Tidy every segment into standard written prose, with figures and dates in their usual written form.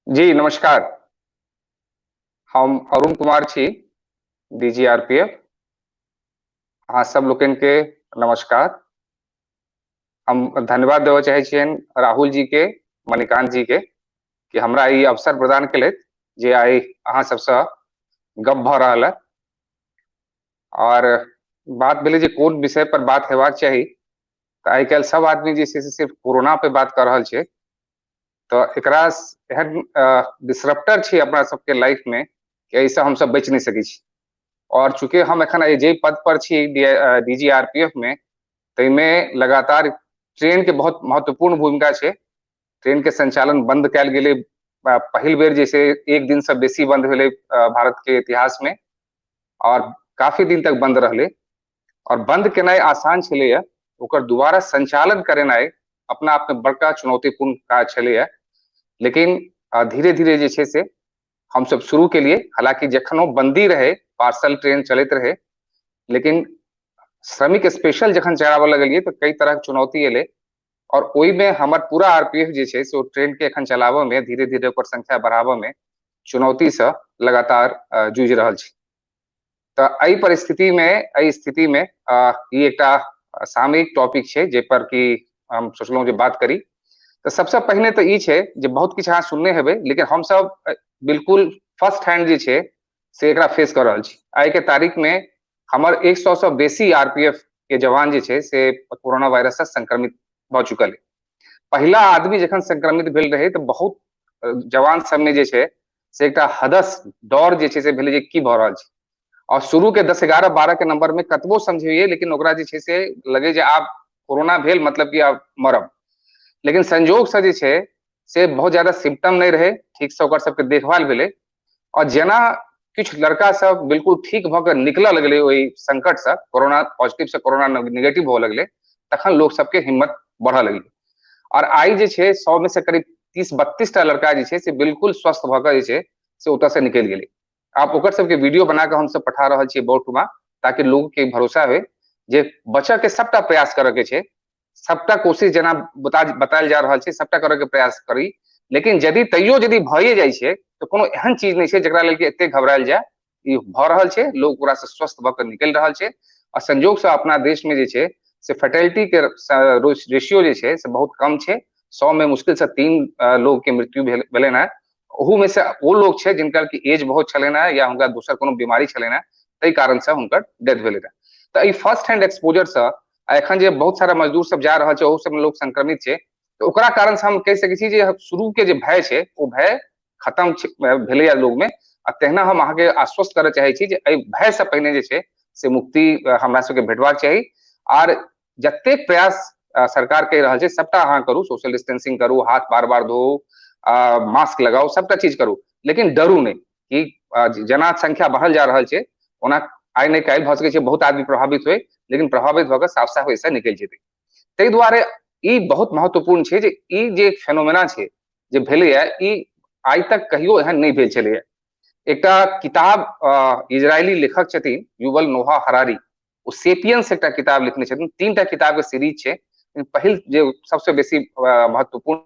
जी नमस्कार। हम अरुण कुमार छी, डीजीआरपीएफ। अहाँ सब लोकनि के नमस्कार। हम धन्यवाद देबऽ चाहै छियनि राहुल जी के, मणिकांत जी के, कि हमरा ई अवसर प्रदान केलथि जे आइ अहाँ सबसँ गप भऽ रहल है। और बात भेलै जे कोन विषय पर बात हेबाक चाही, तऽ आइ काल्हि सब आदमी जे छै से सिर्फ कोरोना पे बात कऽ रहल छै। तऽ एकरा एहन डिसरप्टर छै अपना सबके लाइफ में कि एहिसँ हमसब बचि नहि सकै छी। और चूँकि हम एखन जे पद पर छी डीजीआरपीएफ में, ताहिमे लगातार ट्रेन के बहुत महत्वपूर्ण भूमिका छै। ट्रेन के संचालन बंद कयल गेलै पहिल बेर, जे छै एक दिन से बेसी बंद भेलै भारत के इतिहास में, और काफी दिन तक बंद रहलै। और बंद केनाइ आसान छलैया, ओकर दोबारा संचालन करेनाइ अपना आप में बड़का चुनौतीपूर्ण काज छलैया। लेकिन धीरे धीरे जे छै से हमसब शुरू केलिए। हालांकि जखनो बंदी रहे, पार्सल ट्रेन चलैत रहे, लेकिन श्रमिक स्पेशल जखन चलाबऽ लगलियै तऽ कई तरहक चुनौती एलै। और ओहिमे हमर पूरा आरपीएफ जे छै से ओ ट्रेन के एखन चलाबऽ में, धीरे धीरे ओकर संख्या बढ़ाबऽ में चुनौती से लगातार जूझि रहल छै। तऽ एहि परिस्थिति में, एहि स्थिति में ई एकटा सामयिक टॉपिक छै जाहि पर कि हम सोचलहुँ जे बात करी। तऽ सबसँ पहिने तऽ ई छै जे बहुत किछु अहाँ सुनने हेबै, लेकिन हमसब बिल्कुल फर्स्ट हैंड जे छै से एकरा फेस कऽ रहल छी। आइ के तारीख में हमर 100 से बेसी आरपीएफ के जवान जे छै से कोरोना वायरस से संक्रमित भऽ चुकल है। पहिला आदमी जखन संक्रमित भेल रहे तऽ बहुत जवान सबमे जे छै से एकटा हदस डर जे छै से भेलै जे की भऽ रहल छै। और शुरू के 10, 11, 12 के नंबर में कतबो समझेलियै, लेकिन ओकरा जे छै से लगे जे आब कोरोना भेल मतलब कि आब मरब। लेकिन संजोग से जे छै से बहुत ज्यादा सिम्टम नहि रहे, ठीक से ओकर सबके देखभाल भेलै। और जेना किछु लड़का सब बिल्कुल ठीक भऽ के निकलऽ लगलै ओहि संकट से, कोरोना पॉजिटिव से कोरोना निगेटिव भऽ लगलै, तखन लोक सबके हिम्मत बढ़ऽ लगलै। और आइ जे छै 100 में से करीब 30-32 टा लड़का जे छै से बिल्कुल स्वस्थ भऽ के जे छै से ओतऽ से निकलि गेलै। आब ओकर सबके वीडियो बना कऽ हमसब पठा रहल छियै बहुत ठुमा, ताकि लोग के भरोसा होय जे बचऽ के सबटा प्रयास करऽ के छै, सबटा कोशिश जेना बतायल जा रहल छै सबटा करऽ के प्रयास करी। लेकिन यदि तैयो यदि भए जाइ छै तऽ कोनो एहन चीज नहि छै जकरा लेल कि एते घबरायल जाय। ई भऽ रहल छै, लोग ओकरा से स्वस्थ भऽ के निकलि रहल छै। आ संजोग से अपना देश में जे छै से फैटेलिटी के रेशियो जे छै से बहुत कम छै। 100 में मुश्किल से 3 लोग के मृत्यु भेलनि हेँ। ओहू में से ओ लोग छै जिनकर की एज बहुत छलनि हेँ या हुनका दोसर कोनो बीमारी छलनि हेँ, ताहि कारण से हुनकर डेथ भेलनि हेँ। तऽ ई फर्स्ट हैंड एक्सपोजर से एखन जे बहुत सारा मजदूर सब जा रहल छै, ओहू सब में लोग संक्रमित छै, तऽ ओकरा कारण से हम कहि सकै छी जे शुरू के जे भय छै ओ भय खत्म भेलैया लोग में। आ तहिना हम अहाँके आश्वस्त करऽ चाहै छी जे एहि भय से पहिने जे छै से मुक्ति हमरा सबके भेटबाक चाही। आर जतेक प्रयास सरकार कहि रहल छै सबटा अहाँ करू, सोशल डिस्टेंसिंग करू, हाथ बार बार धोउ, मास्क लगाउ, सबटा चीज करू, लेकिन डरू नहि कि जेना संख्या बढ़ल जा रहल छै ओना आइ नहि काल्हि भऽ सकै छै बहुत आदमी प्रभावित होय, लेकिन प्रभावित भऽ कऽ साफ साफ ओहिसँ निकलि जेतै। ताहि दुआरे ई बहुत महत्वपूर्ण छै जे ई जे फेनोमेना छै जे भेलैया, ई आइ तक कहियो एहन नहि भेल छलैया। एकटा किताब इजरायली लेखक छथिन युवल नोहा हरारी, ओ सेपियंस एकटा किताब लिखने छथिन। 3 टा किताब के सीरीज छै। पहिल जे सबसे बेसी महत्वपूर्ण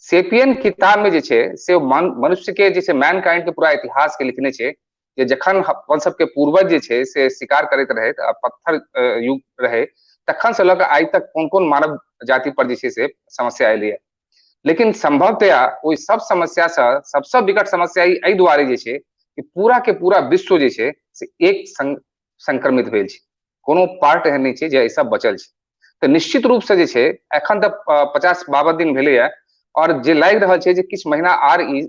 सेपियन किताब में जे छै से मनुष्य के जे छै मैनकाइंड के पूरा इतिहास के लिखने छै जे जखन अपन सबके पूर्वज जे छै से शिकार करैत रहे, पत्थर युग रहे, तखन से लऽ कऽ आइ तक कोन कोन मानव जाति पर जे छै से समस्या एलैया। लेकिन संभवतया ओहि सब समस्या से सबसे विकट समस्या एहि दुआरे जे छै कि पूरा के पूरा विश्व जे छै से एक संक्रमित भेल छै, कोनो पार्ट एहन नहि छै जे एहिसँ बचल छै। तऽ निश्चित रूप से जे छै एखन तऽ 50-52 दिन भेलैया, और जे लागि रहल छै जे किछु महीना आर ई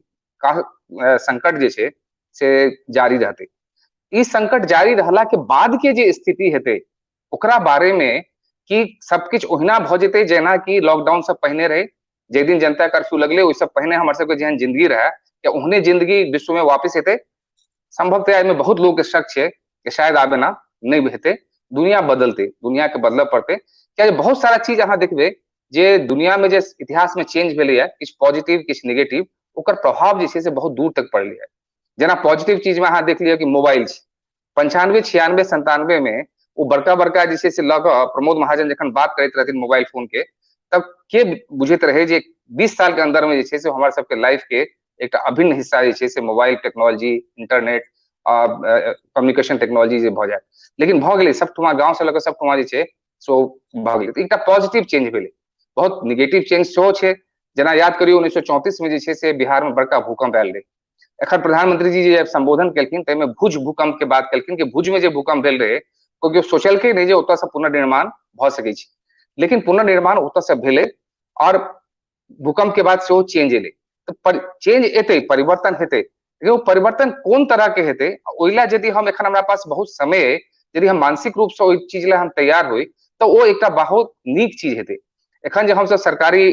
संकट जे छै से जारी रहतै। ई संकट जारी रहला के बाद के जे स्थिति हेतै ओकरा बारे में कि सबकिछु ओहिना भऽ जेतै जेना कि लॉकडाउन से पहिने रहे, जाहि दिन जनता कर्फ्यू लगलै ओहिसँ पहिने हमर सबके जेहन जिंदगी रहै, या ओहने जिंदगी विश्व में वापस हेतै? संभवतया एहिमे बहुत लोग के शक छै कि शायद आब एना नहि हेतै। दुनिया बदलतै, दुनिया के बदलऽ पड़तै। कियाकि बहुत सारा चीज अहाँ देखबै जे दुनिया में जे इतिहास में चेंज भेलैया, किछु पॉजिटिव किछु निगेटिव, ओकर प्रभाव जे छै से बहुत दूर तक पड़लैया। जेना पॉजिटिव चीज में अहाँ देख लिअ कि मोबाइल छै, 95, 96, 97 में ओ बड़का बड़का जे छै से लऽ कऽ प्रमोद महाजन जखन बात करैत रहथिन मोबाइल फोन के, तब के बुझैत रहे जे 20 साल के अंदर में जे छै से हमर सबके लाइफ के एकटा अभिन्न हिस्सा जे छै से मोबाइल टेक्नोलॉजी, इंटरनेट आ कम्युनिकेशन टेक्नोलॉजी जे भऽ जायत। लेकिन भऽ गेलै सबठुमा, गाँव से लऽ कऽ सबठुमा जे छै से ओ भऽ गेलै। एकटा पॉजिटिव चेंज भेलै, बहुत निगेटिव चेंज सेहो छै। जेना याद करियौ 1934 में जे छै से बिहार में बड़का भूकंप आयल रहै। एखन प्रधानमंत्री जी जे संबोधन केलखिन ताहिमे भुज भूकंप के बात केलखिन कि भुज में जे भूकंप भेल रहै केओ सोचलकै नहि जे ओतयसँ पुनर्निर्माण भऽ सकै छै, लेकिन पुनर्निर्माण ओतयसँ भेलै और भूकंप के बाद सेहो चेंज एलै। तऽ चेंज एतै, परिवर्तन हेतै, लेकिन ओ परिवर्तन कोन तरह के हेतै ओहि लए यदि हम एखन हमरा पास बहुत समय अइ, यदि हम मानसिक रूपसँ ओहि चीज लए हम तैयार होइ तऽ ओ एकटा बहुत नीक चीज हेतै। एखन जे हमसब सरकारी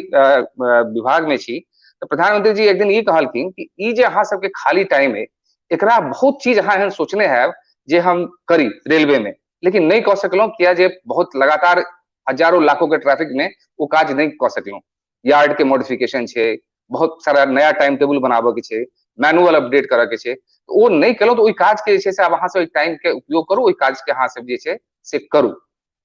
विभाग में छी तऽ प्रधानमंत्री जी एक दिन ई कहलखिन कि ई जे अहाँ सबके खाली टाइम अइ एकरा बहुत चीज अहाँ एहन सोचने हैब जे हम करी रेलवे में, लेकिन नहि कऽ सकलहुँ किया जे बहुत लगातार हजारों लाखों के ट्रैफिक में ओ काज नहि कऽ सकलहुँ। यार्ड के मॉडिफिकेशन छै, बहुत सारा नया टाइम टेबुल बनाबऽ के छै, मैनुअल अपडेट करऽ के छै, ओ नहि केलहुँ तऽ ओहि काज के जे छै से आब अहाँ सब ओहि टाइम के उपयोग करू, ओहि काज के अहाँ सब जे छै से करू।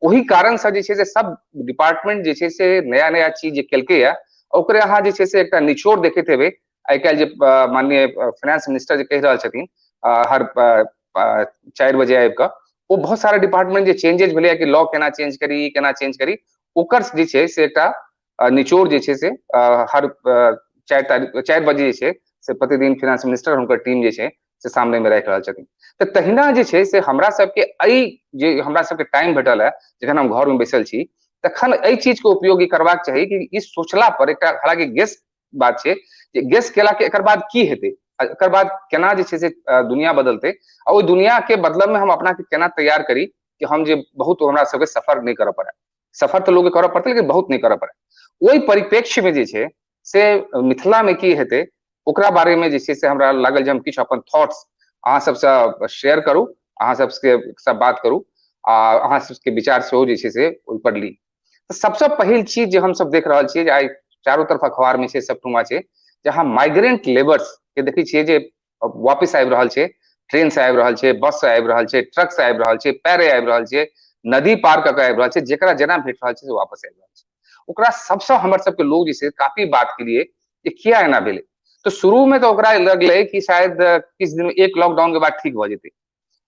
ओहि कारण से जे छै से सब डिपार्टमेंट जे छै से नया नया चीज जे केलकैया ओकरे अहाँ जे छै से एकटा निचोड़ देखैत हेबै। आइ काल्हि जे माननीय फाइनेंस मिनिस्टर जे कहि रहल छथिन हर 4 बजे आबि कऽ, ओ बहुत सारा डिपार्टमेंट जे चेंजेज भेलैया कि लॉ केना चेंज करी, केना चेंज करी, ओकर जे छै से एकटा निचोड़ जे छै से हर 4 बजे जे छै से प्रतिदिन फाइनेंस मिनिस्टर हुनकर टीम जे छै से सामने में राखि रहल छथिन। तऽ तहिना जे छै से हमरा सबके एहि जे हमरा सबके टाइम भेटल है जखन हम घर में बैसल छी तखन एहि चीज के उपयोग करबाक चाही कि ई सोचला पर एकटा हालांकि गेस बात छै जे गेस केला के एकर बाद की हेतै, एकर बाद केना जे छै से दुनिया बदलतै आ ओहि दुनिया के बदलब में हम अपना के केना तैयार करी कि हम जे बहुत हमरा सबके सफर नहि करऽ पड़े। सफर तऽ लोकके करऽ पड़तै लेकिन बहुत नहि करऽ पड़े। ओहि परिप्रेक्ष्य में जे छै से मिथिला में की हेतै ओकरा बारे में जे छै से हमरा लागल जे हम किछु अपन थॉट्स अहाँ सबसँ शेयर करू, अहाँ सबके सब बात करू आ अहाँ सबके विचार सेहो जे छै से ओहिपर ली। तऽ सबसँ पहिल चीज जे हमसब देख रहल छियै जे आइ चारू तरफ अखबार में छै, सबठुमा छै, जे अहाँ माइग्रेंट लेबर्स के देखै छियै जे वापिस आबि रहल छै, ट्रेन से आबि रहल छै, बस से आबि रहल छै, ट्रक से आबि रहल छै, पैरे आबि रहल छै, नदी पार कऽ के आबि रहल छै, जेकरा जेना भेट रहल छै से वापस आबि रहल छै। ओकरा सबसँ हमर सबके लोग जे छै काफी बात केलिए जे किया एना भेलै। तऽ शुरू में तऽ ओकरा लगलै कि शायद किछु दिन एक लॉकडाउन के बाद ठीक भऽ जेतै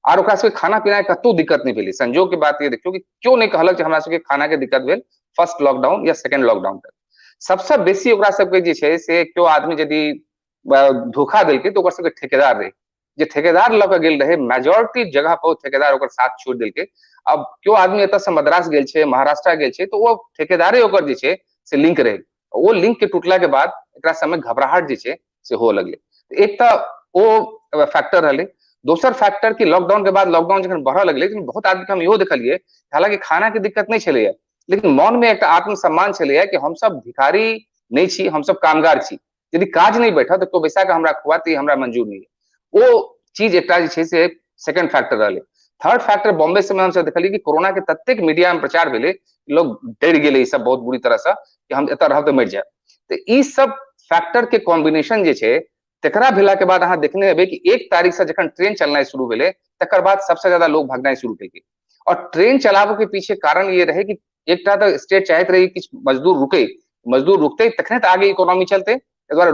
आर ओकरा सबके खाना पीना के कतहु दिक्कत नहि भेलै। संजोग के बात ये देखियौ कि क्यों नहि कहलक जे हमरा सबके खाना के दिक्कत भेल फर्स्ट लॉकडाउन या सेकेंड लॉकडाउन तक। सबसँ बेसी ओकरा सबके जे छै से केओ आदमी यदि धोखा देलकै तऽ ओकर सबके ठेकेदार रहै, जे ठेकेदार लऽ के गेल रहै मेजोरिटी जगह पर ओ ठेकेदार ओकर साथ छोड़ि देलकै। अब केओ आदमी एतऽ से मद्रास गेल छै, महाराष्ट्र गेल छै, तऽ ओ ठेकेदारे ओकर जे छै से लिंक रहै, ओ लिंक के टूटला के बाद एकरा सबमे घबराहट जे छै से हुअ लगलै। एक तऽ ओ फैक्टर रहलै। दोसर फैक्टर कि लॉकडाउन के बाद लॉकडाउन जखन बढ़ऽ लगलै बहुत आदमी के हम इहो देखलियै, हालांकि खाना के दिक्कत नहि छलैया लेकिन मन में एकटा आत्मसम्मान छलैया कि हमसब भिखारी नहि छी, हमसब कामगार छी, यदि काज नहि बैठत तऽ केओ बैसा कऽ हमरा खुआत ई हमरा मंजूर नहि है। ओ चीज एकटा जे छै से सेकंड फैक्टर रहलै। थर्ड फैक्टर बॉम्बे समय हमसब देखलियै कि कोरोना के ततेक मीडिया में प्रचार भेलै, लोग डरि गेलै ई सब बहुत बुरी तरह से कि हम एतऽ रहब तऽ मरि जायब। तऽ ई सब फैक्टर के कॉम्बिनेशन जे छै तकरा भेला के बाद अहाँ देखने हेबै कि 1 तारीख से जखन ट्रेन चलनाइ शुरू भेलै तकर बाद सबसे ज्यादा लोग भगनाइ शुरू केलकै। और ट्रेन चलाबऽ के पीछे कारण ये रहै कि एकटा तऽ स्टेट चाहैत रहै कि मजदूर रुकै, मजदूर रुकतै तखने तऽ आगे इकोनॉमी चलतै, ताहि दुआरे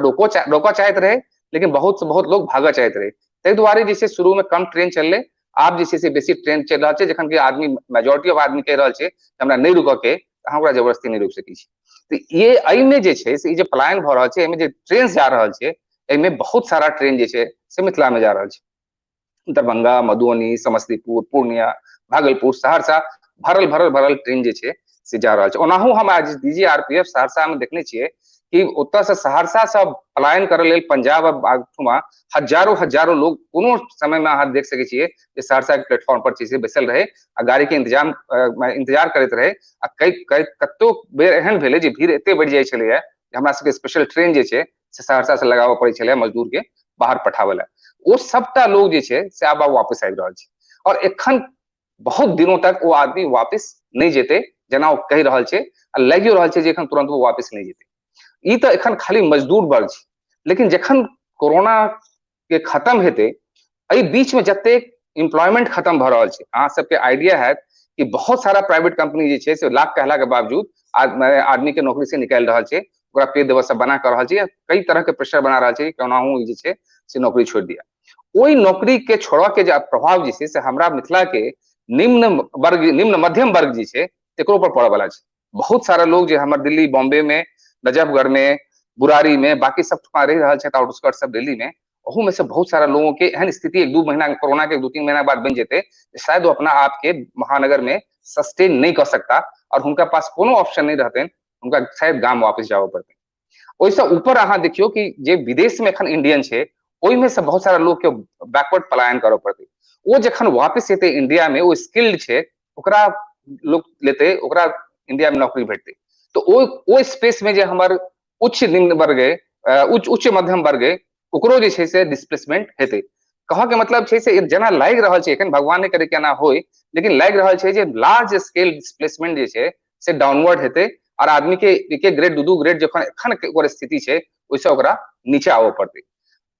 रोकऽ चाहैत रहै, लेकिन बहुत से बहुत लोग भागऽ चाहैत रहै। ताहि दुआरे जे छै शुरू में कम ट्रेन चललै, आब जे छै से बेसी ट्रेन चलि रहल छै, जखन कि आदमी मेजोरिटी ऑफ आदमी कहि रहल छै हमरा नहि रुकऽ के, अहाँ ओकरा जबरदस्ती नहि रोकि सकै छी। तऽ ये एहिमे जे छै से ई जे पलायन भऽ रहल छै, एहिमे जे ट्रेन जा रहल छै, एहिमे बहुत सारा ट्रेन जे छै से मिथिला में जा रहल छै। दरभंगा, मधुबनी, समस्तीपुर, पूर्णिया, भागलपुर, सहरसा भरल भरल भरल ट्रेन जे छै से जा रहल छै। ओनाहु हम आज डीजीआरपीएफ सहरसा में देखने छियै कि ओतऽ से सहरसा से पलायन करऽ लेल पंजाब आ हजारों हजारों लोग कोनो समय में अहाँ देख सकै छियै जे सहरसा के प्लेटफॉर्म पर छै से बैसल रहै आ गाड़ी के इंतजार करैत रहै। आ कई कई कतो बेर एहन भेलै जे भीड़ एते बढ़ि जाइ छलैया जे हमरा सबके स्पेशल ट्रेन जे छै से सहरसा से लगाबऽ पड़ै छलै मजदूर के बाहर पठाबऽ लए। ओ सबटा लोग जे छै से आब वापस आबि रहल छै और एखन बहुत दिनों तक ओ आदमी वापस नहि जेतै जेना ओ कहि रहल छै आ लागियो रहल छै जे एखन तुरंत ओ वापस नहि जेतै। ई तऽ एखन खाली मजदूर वर्ग छै, लेकिन जखन कोरोना के खत्म हेतै एहि बीच में जतेक एम्प्लॉयमेंट खत्म भऽ रहल छै, अहाँ सबके आइडिया हैत कि बहुत सारा प्राइवेट कंपनी जे छै से लाख कहला के बावजूद आदमी के नौकरी से निकालि रहल छै, ओकरा पे देबऽ से बना कऽ रहल छै, कई तरह के प्रेशर बना रहल छै केनाहु जे छै से नौकरी छोड़ि दिया। ओहि नौकरी के छोड़ऽ के जे प्रभाव जे छै से हमरा मिथिला के निम्न वर्ग, निम्न मध्यम वर्ग जे छै तकरो पर पड़ऽ वाला छै। बहुत सारा लोग जे हमर दिल्ली, बॉम्बे में, नजफगढ़ में, बुरारी में, बाकी सब ठुमा रहि रहल छथि, आउटस्कर्ट सब दिल्ली में, ओहू में से बहुत सारा लोगों के एहन स्थिति 1-2 महीना कोरोना के 2-3 महीना बाद बनि जेतै, शायद वो अपना आप के महानगर में सस्टेन नहीं कर सकता और हुनका पास कोनो ऑप्शन नहीं रहतनि, हुनका शायद गाम वापस जाबऽ पड़तनि। ओहिसँ ऊपर अहाँ देखियौ कि जे विदेश में एखन इंडियन छै ओहिमे से बहुत सारा लोग के बैकवर्ड पलायन करऽ पड़तै। ओ जखन वापस एतै इंडिया में, ओ स्किल्ड छै, ओकरा लोग लेतै, ओकरा इंडिया में नौकरी भेटतै। तऽ ओ स्पेस में जे हमर उच्च निम्न वर्ग अइ, उच्च मध्यम वर्ग अइ, ओकरो जे छै से डिस्प्लेसमेंट हेतै। कहऽ के मतलब छै से जेना लागि रहल छै एखन, भगवान नहि करे कि एना होय, लेकिन लागि रहल छै जे लार्ज स्केल डिस्प्लेसमेंट जे छै से डाउनवर्ड हेतै और आदमी के 1-1 ग्रेड 2-2 ग्रेड जखन एखन ओकर स्थिति छै ओहिसँ ओकरा नीचा आबऽ पड़तै।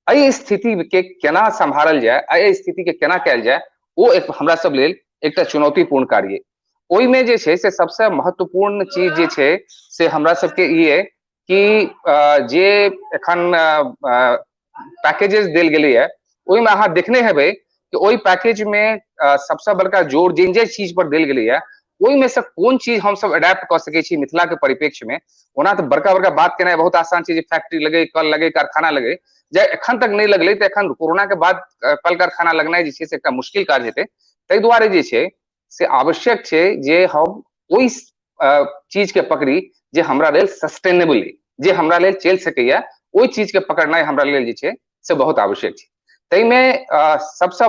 एहि स्थिति के केना सम्हारल जाय, एहि स्थिति के केना कयल जाय, ओ एक हमरा सब लेल एकटा चुनौतीपूर्ण कार्य। ओहिमे जे छै से सबसँ महत्वपूर्ण चीज जे छै से हमरा सबके ई अइ कि जे एखन पैकेजेस देल गेलैए ओहिमे अहाँ देखने हेबै कि ओहि पैकेज में सबसँ बड़का जोर जिन जे चीज पर देल गेलैए ओहिमे से कोन चीज हमसब एडेप्ट कऽ सकै छी मिथिला के परिप्रेक्ष्य में। ओना तऽ बड़का बड़का बात केनाइ बहुत आसान छै जे फैक्ट्री लगे, कल लगे, कारखाना लगे, जे एखन तक नहि लगलै तऽ एखन कोरोना के बाद कल कारखाना लगनाइ जे छै से एकटा मुश्किल काज हेतै। ताहि दुआरे जे छै से आवश्यक छै जे हम ओहि चीज के पकड़ी जे हमरा लेल सस्टेनेबल अइ, जे हमरा लेल चलि सकैया, ओहि चीज के पकड़नाइ हमरा लेल जे छै से बहुत आवश्यक छै। ताहिमे सबसँ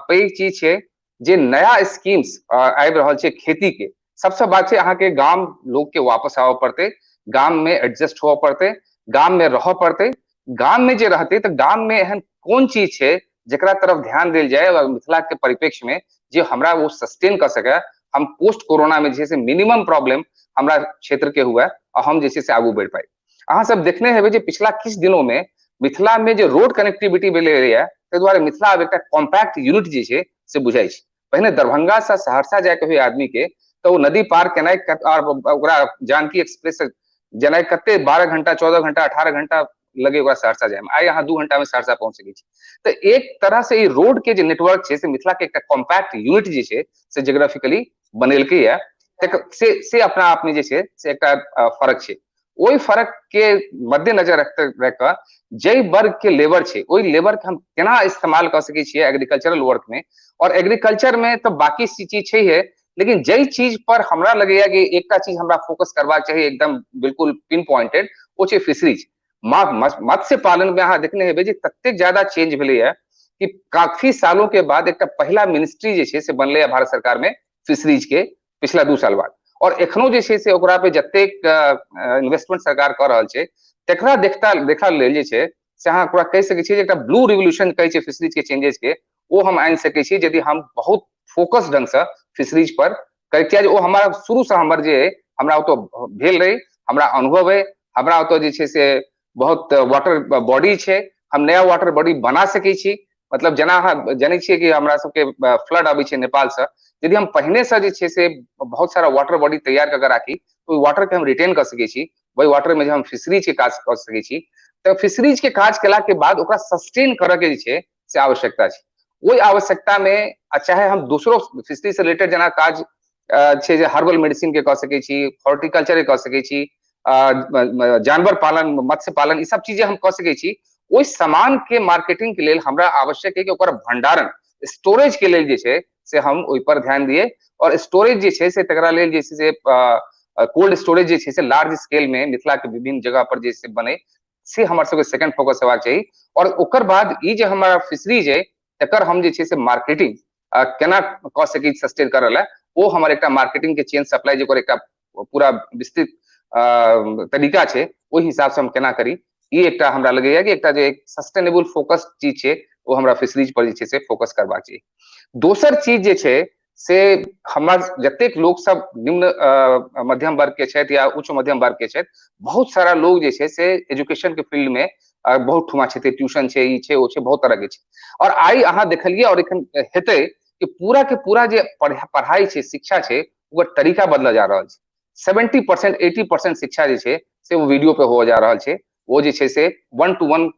पैघ चीज छै जे नया स्कीम्स आबि रहल छै खेती के। सबसँ बात छै अहाँके गाम लोग के वापस आबऽ पड़तै, गाम में एडजस्ट हुअ पड़तै, गाम में रहऽ पड़तै। गाम में जे रहतै तऽ गाम में एहन कोन चीज छै जेकरा तरफ ध्यान देल जाय और मिथिला के परिप्रेक्ष्य में जे हमरा वो सस्टेन कऽ सकै, हम पोस्ट कोरोना में जे छै से मिनिमम प्रॉब्लम हमरा क्षेत्र के हुए और हम जे छै से आगू बढ़ि पाइ। अहाँ सब देखने हेबै जे पिछला किछु दिनों में मिथिला में जे रोड कनेक्टिविटी भेलैए ताहि दुआरे मिथिला आब एकटा कॉम्पैक्ट यूनिट जे छै से बुझाइ छै। पहिने दरभंगा से सहरसा जायके हुए आदमी के तऽ ओ नदी पार केनाइ और ओकरा जानकी एक्सप्रेस जेनाइ कते 12 घंटा 14 घंटा 18 घंटा लगे ओकरा सहरसा जायमे, आइ अहाँ 2 घंटा में सहरसा पहुंच सकै छी। तऽ एक तरह से ई रोड के जे नेटवर्क छै से मिथिला के एकटा कॉम्पैक्ट यूनिट जे छै से जियोग्राफिकली बनेलकैए, से अपना आप में जे छै से एकटा फर्क छै। ओहि फर्क के मद्देनजर रखते रख कऽ जाहि वर्ग के लेबर छै ओहि लेबर के हम केना इस्तेमाल कऽ सकै छियै एग्रीकल्चरल वर्क में। और एग्रीकल्चर में तऽ बाकी चीज छैहे, लेकिन जाहि चीज पर हमरा लगैया कि एकटा चीज हमरा फोकस करबाक चाही एकदम बिल्कुल पिन पॉइंटेड, ओ छै फिशरीज। मत्स्य पालन में अहाँ देखने हेबै जे ततेक ज्यादा चेंज भेलैया कि काफी सालों के बाद एकटा पहिला मिनिस्ट्री जे छै से बनलैया भारत सरकार में फिशरीज के पिछला 2 साल बाद। और एखनो जे छै से ओकरा पे जतेक इन्वेस्टमेंट सरकार कऽ रहल छै तकरा देखा लेल जे छै से अहाँ ओकरा कहि सकै छियै जे एकटा ब्लू रिवोल्यूशन कहै छै फिशरीज के चेंजेस के, ओ हम आनि सकै छी यदि हम बहुत फोकस ढंग से फिशरीज पर करी। किया जे ओ हमारा शुरू से हमर जे हमरा ओतऽ भेल रही, हमरा अनुभव अइ, हमरा ओतऽ जे छै से बहुत वाटर बॉडी छै, हम नया वाटर बॉडी बना सकै छी। मतलब जेना अहाँ जनै छियै कि हमरा सबके फ्लड अबै छै नेपाल से, यदि हम पहिने से जे छै से बहुत सारा वाटर बॉडी तैयार कऽ के राखी ओहि वाटर के हम रिटेन कऽ सकै छी, ओहि वाटर में जे हम फिशरीज के काज कऽ सकै छी। तऽ फिशरीज के काज केला के बाद ओकरा सस्टेन करऽ के जे छै से आवश्यकता छै। ओहि आवश्यकता में चाहे हम दोसरो फिशरी से रिलेटेड जेना काज छै जे हर्बल मेडिसिन के कऽ सकै छी, हॉर्टिकल्चर के कऽ सकै छी, जानवर पालन, मत्स्य पालन, ई सब चीज हम कऽ सकै छी। ओहि सामान के मार्केटिंग के लेल हमरा आवश्यक है कि ओकर भंडारण स्टोरेज के लेल जे छै से हम ओहि पर ध्यान दिए। और स्टोरेज जे छै से तकरा लेल जे छै से कोल्ड स्टोरेज जे छै से लार्ज स्केल में मिथिला के विभिन्न जगह पर जे छै बने, से हमर सबके सेकंड फोकस हेबाक चाही। और ओकर बाद ई जे हमारा फिशरीज है तकर हम जे छै से मार्केटिंग केना कऽ सकी सस्टेन करऽ लए, ओ हमर एकटा मार्केटिंग के चेन सप्लाई जे ओकर एकटा पूरा विस्तृत तरीका छै ओहि हिसाब से हम केना करी, ई एकटा हमरा लगैया कि एकटा जे सस्टेनेबल फोकस चीज छै ओ हमरा फिशरीज पर जे छै से फोकस करबाक चाही। दोसर चीज जे छै से हमर जतेक लोक सब निम्न मध्यम वर्ग के छथि या उच्च मध्यम वर्ग के छथि, बहुत सारा लोग जे छै से एजुकेशन के फील्ड में बहुत ठुमा छथि, ट्यूशन छै, ई छै, ओ छै, बहुत तरह के छै। और आइ अहाँ देखलियै और एखन हेतै कि पूरा के पूरा जे पढ़ाई छै, शिक्षा छै, ओकर तरीका बदलल जा रहल छै। 70% 80% शिक्षा जे छै से ओ वीडियो पे हुअ जा रहल छै। ओ जे छै से 1 to 1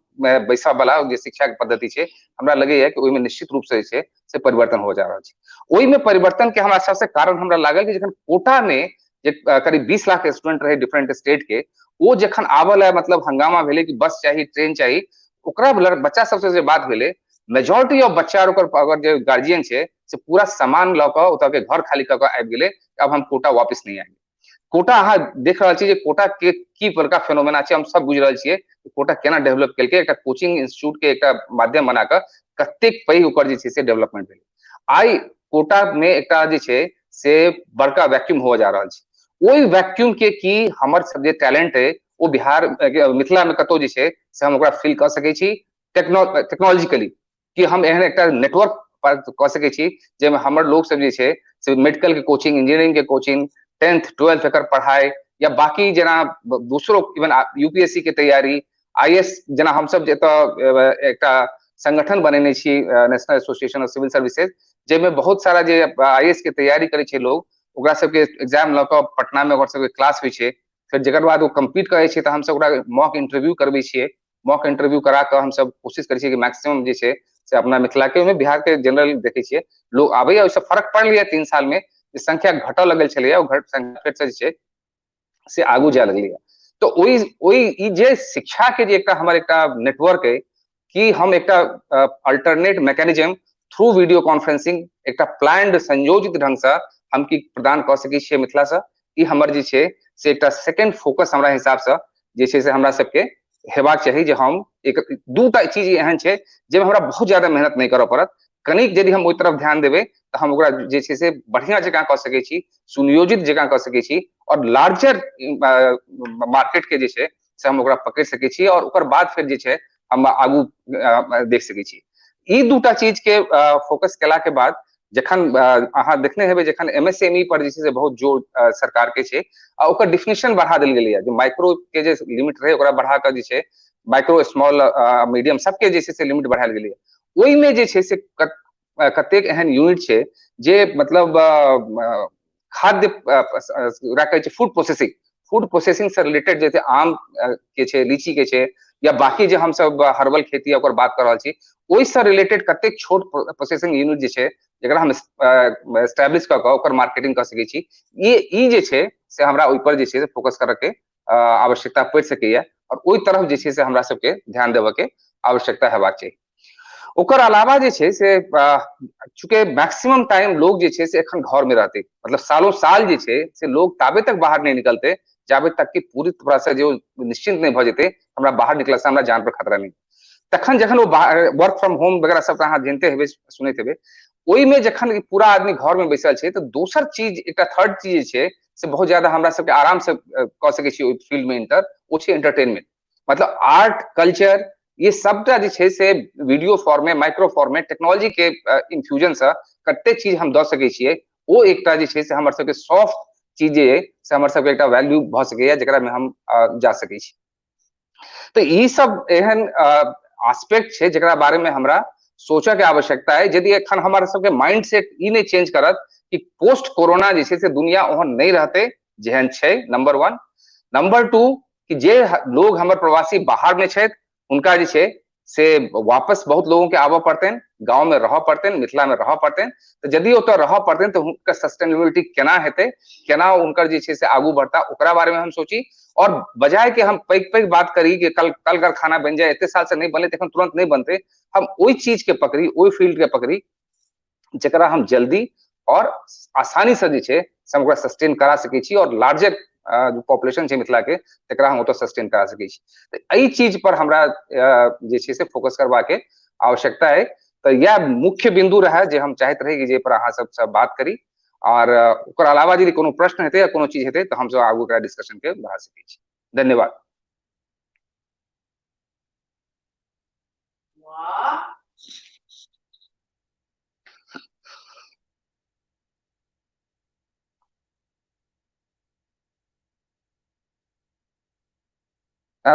बैसऽ वाला जे शिक्षा के पद्धति छै, हमरा लगैया कि ओहिमे निश्चित रूप से जे छै से परिवर्तन हो जा रहल छै। ओहिमे परिवर्तन के हमरा सबसे कारण हमरा लागल कि जखन कोटा में जे करीब 20 लाख स्टूडेंट रहे डिफरेंट स्टेट के, ओ जखन आबऽ लए मतलब हंगामा भेलै कि बस चाही, ट्रेन चाही, ओकरा बच्चा सबसे जे बात भेलै, मेजोरिटी ऑफ बच्चा और ओकर अगर जे गार्जियन छै से पूरा सामान लऽ कऽ ओतऽ के घर खाली कऽ कऽ आबि गेलै, अब हम कोटा वापस नहीं आएंगे। कोटा अहाँ देख रहल छी जे कोटा के की बड़का फेनोमेना छै, हम सब बुझि रहल छियै कोटा केना डेवलप केलकै, एकटा कोचिंग इंस्टीट्यूट के एकटा माध्यम बना कऽ कतेक पैघ ओकर जे छै से डेवलपमेंट भेलै। आइ कोटा में एकटा जे छै से बड़का वैक्यूम हुअ जा रहल छै। ओहि वैक्यूम के की हमर सब जे टैलेंट है ओ बिहार मिथिला में कतौ जे छै से हम ओकरा फिल कऽ सकै छी टेक्नोलॉजिकली, कि हम एहन एकटा नेटवर्क कऽ सकै छी जाहिमे हमर लोक सब जे छै से मेडिकल के कोचिंग, इंजीनियरिंग के कोचिंग, 10th 12th एकर पढ़ाई या बाकी जेना दोसरो इवन यूपीएससी के तैयारी, आईएएस, जेना हमसब एतऽ एकटा संगठन बनेने छी national association of civil services, जाहिमे बहुत सारा जे आईएएस के तैयारी करै छै लोग, ओकरा सबके एग्जाम लऽ कऽ पटना में ओकर सबके क्लास होइ छै, फेर जकर बाद ओ कम्प्लीट करै छै तऽ हमसब ओकरा मॉक इंटरव्यू करबै छियै। मॉक इंटरव्यू करा कऽ हमसब कोशिश करै छियै कि मैक्सिमम जे छै से अपना मिथिला के, ओहिमे बिहार के जनरल देखै छियै लोग आबैया, ओहिसँ फर्क पड़लैया 3 साल में जे संख्या घटऽ लगल छलैया, ओ घट संख्या फेर से जे छै से आगू जाय लगलैया। तऽ ओहि ओहि ई जे शिक्षा के जे एकटा हमर एकटा नेटवर्क अइ कि हम एकटा alternate mechanism through video conferencing एकटा प्लान्ड संयोजित ढंगसँ हम की प्रदान कऽ सकै छियै मिथिलासँ, ई हमर जे छै से एकटा सेकेंड फोकस हमरा हिसाबसँ जे छै से हमरा सबके हेबाक चाही। जे हम एक दूटा चीज एहन छै जाहिमे हमरा बहुत ज्यादा मेहनत नहि करऽ पड़त, कनिक यदि हम ओहि तरफ ध्यान देबै तऽ हम ओकरा जे छै से बढ़िआँ जकाँ कऽ सकै छी, सुनियोजित जकाँ कऽ सकै छी और लार्जर मार्केट के जे छै से हम ओकरा पकड़ि सकै छी और ओकर बाद फेर जे छै हम आगू देख सकै छी। ई दूटा चीज के फोकस केला के बाद जखन अहाँ देखने हेबै जखन एमएसएमई पर जे छै से बहुत जोर सरकार के छै आ ओकर डिफिनेशन बढ़ा देल गेलैया, जे माइक्रो के जे लिमिट रहै ओकरा बढ़ा कऽ जे छै माइक्रो स्मॉल मीडियम सबके जे छै से लिमिट बढ़ायल गेलैया। ओहिमे जे छै से कतेक एहन यूनिट छै जे मतलब खाद्य ओकरा कहै छै फूड प्रोसेसिंग, फूड प्रोसेसिंग से रिलेटेड जे आम के छै, लीची के छै या बाकी जे हमसब हर्बल खेती ओकर बात कऽ रहल छी, ओहिसँ रिलेटेड कतेक छोट प्रोसेसिंग यूनिट जे छै जकरा हम एस्टेब्लिश कऽ कऽ ओकर मार्केटिंग कऽ सकै छी, ई जे छै से हमरा ओहिपर जे छै से फोकस करऽ के आवश्यकता पड़ि सकैया और ओहि तरफ जे छै से हमरा सबके ध्यान देबऽ के आवश्यकता हेबाक चाही। ओकर अलावा जे छै से चूँकि मैक्सिमम टाइम लोग जे छै से एखन घर में रहते, मतलब सालों साल जे छै से लोग ताबे तक बाहर नहीं निकलते जाबे तक कि पूरी तरह से जो निश्चिंत नहीं भऽ जेतै हमरा बाहर निकलला से हमरा जान पर खतरा नहीं। तखन जखन ओ वर्क फ्रॉम होम वगैरह सब अहाँ जानते हेबै, सुनैत हेबै, ओहिमे जखन पूरा आदमी घर में बैसल छै तऽ दोसर चीज एकटा थर्ड चीज जे छै से बहुत ज्यादा हमरा सबके आराम से कऽ सकै छी ओहि फील्ड में इंटर, ओ छै एंटरटेनमेंट, मतलब आर्ट कल्चर ये सबटा जे छै से वीडियो फॉर्म में, माइक्रो फॉर्म में, टेक्नोलॉजी के इन्फ्यूजन से कते चीज हम दऽ सकै छियै, ओ एकटा जे छै से हमर सबके सॉफ्ट चीज जे से हमर सबके एकटा वैल्यू भऽ सकैया जकरा में हम जा सकै छी। तऽ ई सब एहन आस्पेक्ट छै जकरा बारे में हमरा सोचऽ के आवश्यकता है। यदि एखन हमर सबके माइंड सेट ई नहि चेंज करत कि पोस्ट कोरोना जे छै से दुनिया ओहन नहि रहतै जेहन छै, नंबर 1। नंबर 2 कि जे लोग हमर प्रवासी बाहर में छथि हुनका जे छै से वापस बहुत लोगों के आबऽ पड़तनि, गाँव में रहऽ पड़तनि, मिथिला में रहऽ पड़तनि। तऽ यदि ओतऽ रहऽ पड़तनि तऽ हुनकर सस्टेनेबिलिटी केना हेतै, केना हुनकर जे छै से आगू बढ़ता, ओकरा बारे में हम सोची। और बजाय के हम पैघ पैघ बात करी कि कल कल कारखाना बनि जाए, एते साल से नहीं बनलै तखन तुरंत नहीं बनतै, हम ओहि चीज के पकड़ी, ओहि फील्ड के पकड़ी जकरा हम जल्दी और आसानी से जे छै से हम ओकरा सस्टेन करा सकै छी और लार्जर पॉपुलेशन छै मिथिला के तकरा हम ओतऽ सस्टेन करा सकै छी। तऽ एहि चीज पर हमरा जे छै से फोकस करबाके आवश्यकता है। तऽ इएह मुख्य बिंदु रहै जे हम चाहैत रही कि जे पर अहाँ सबसँ बात करी और ओकर अलावा यदि कोनो प्रश्न हेतै या कोनो चीज हेतै तऽ हमसब आगू एकरा डिस्कशन के बढ़ा सकै छी। धन्यवाद।